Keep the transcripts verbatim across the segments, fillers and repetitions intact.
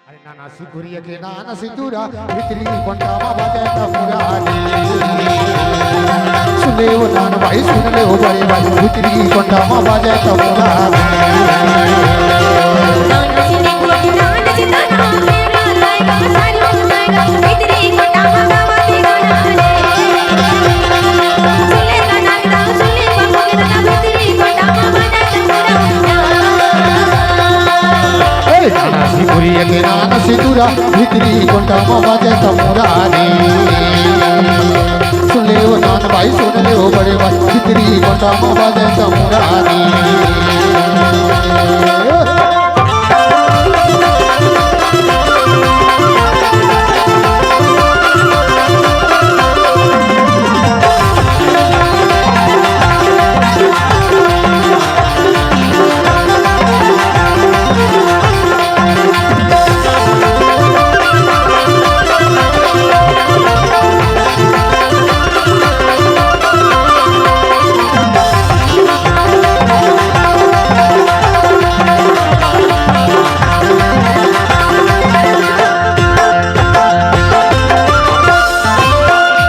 अरे नाना सिकुरिया के नाना सितुरा, भीतरी कोंटा मा बाजे तमुरा रे। सुन ले वो नान भाई, सुन ले वो बड़े भाई, भीतरी कोंटा मा बाजे तमुरा रे। ए, नाना सिकुरिया के नाना सितुरा, भीतरी कोंटा मा बाजे तमुरा रे। सुन ले वो नान भाई, सुन ले वो बड़े भाई, भीतरी कोंटा मा बाजे तमुरा रे।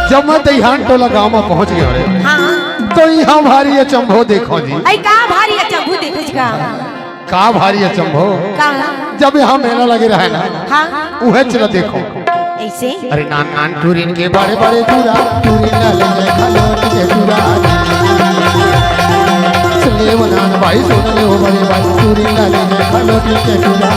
जब मैं दइहान टोला गांव में पहुंच गयो रे, हाँ। तो यहाँ भारी अचंभो देखो जी। अई का भारी अचंभो देखो जी का? का भारी अचंभो? का? जब यहाँ मेला लगे रहे ना, हाँ। उहे चला देखो। ऐसे? अरे नान नान टूरिन के बड़े बड़े टूरा, टूरिन ला ले जाए खलोट के टूरा। सुन ले वो नान भाई, सुन ले वो बड़े भाई, टूरिन ला ले जाए खलोट के टूरा।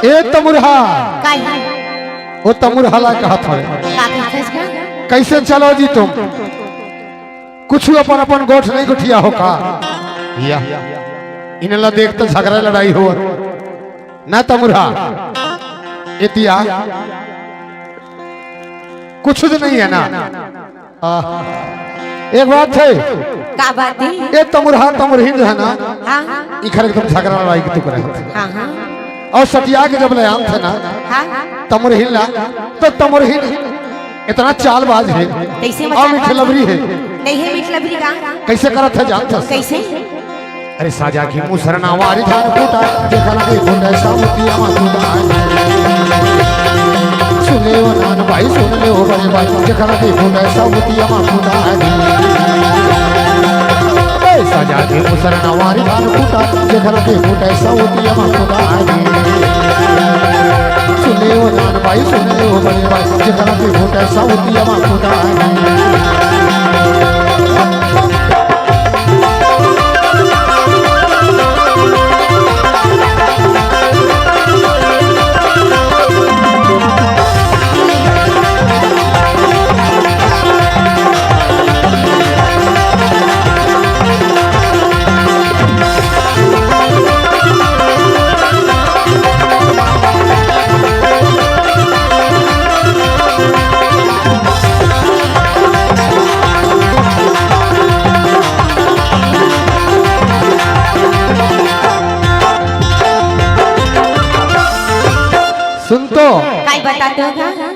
ए तमुरहा, का है? ओ तमुरहा ला कहत हवे। का कहत हस का? कैसे चलो जी तुम? कुछ अपन अपन गोठ नहीं गोठिया हो का? या। इनला देख तो झगड़ा लड़ाई हो। ना तमुरहा। एतिया। कुछ तो नहीं है ना? आह। एक बात है। का बात है? ए तमुरहा तमुरहिन जो है ना, हाँ। इखर एकदम झगड़ा लड़ाई की तुक रहे। हाँ, हाँ। और सटिया के जब ले आन थे ना, हाँ। तमुरहिन ला, तो तमुरहिन इतना चालबाज है। कैसे और मचाल मीठ लबरी है। नहीं है मीठ लबरी का? कैसे करत है जानत है? कैसे? अरे साजा के मुसरना वारी धान फूटा, जेखर के फूटा साउतिया मा फूटा। सुन ले वो नान भाई, सुन ले वो बड़े भाई, जेखर के फूटा साउतिया मा फूटा। ए साजा के मुसरना वारी धान फूटा, जेखर के फूटा साउतिया मा फूटा। सुन ले वो नान भाई, सुन ले वो बड़े भाई, जेखर के फूटा साउतिया मा फूटा।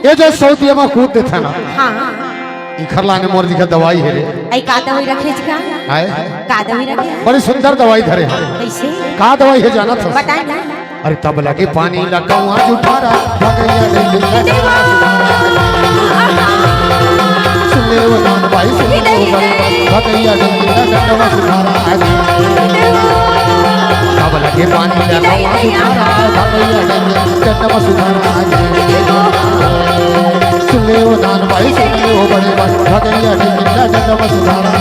ये जो सऊदिया म कूद देथे ना, हाँ। इखर लाने मोर दिखा दवाई हे रे। अई का दवाई रखे जी का? आय? का दवाई रखे? बड़ी सुंदर दवाई धरे हे। कइसे? का दवाई हे जानत हस? बताए ना। अरे तब लगे पानी ला कौआ जुठारा, भगैया रे बिल्ला डंडवा सुधारा। सुन ले वो नान भाई, सुन ले वो बड़े भाई, भगैया रे बिल्ला डंडवा सुधारा। तब लगे पानी ला कौआ जुठारा, भगैया रे बिल्ला डंडवा सुधारा। सुन ले वो नान भाई, सुन ले वो बड़े भाई, भगैया रे बिल्ला डंडवा सुधारा।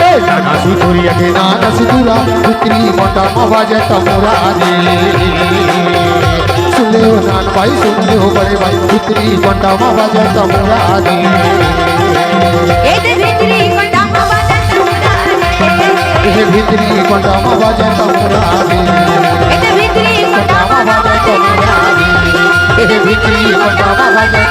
ए, नाना सिंदुरिया के नाना सिंदूरा, भीतरी कोंटा म बाजे तमूरा रे। सुन ले ओ नान भाई, सुन ले ओ बड़े भाई, भीतरी कोंटा म बाजे तमूरा रे। ए दे भीतरी कोंटा म बाजे तमूरा रे। ए भीतरी कोंटा म बाजे तमूरा रे। ए दे भीतरी कोंटा म बाजे तमूरा रे। ए भीतरी कोंटा म बाजे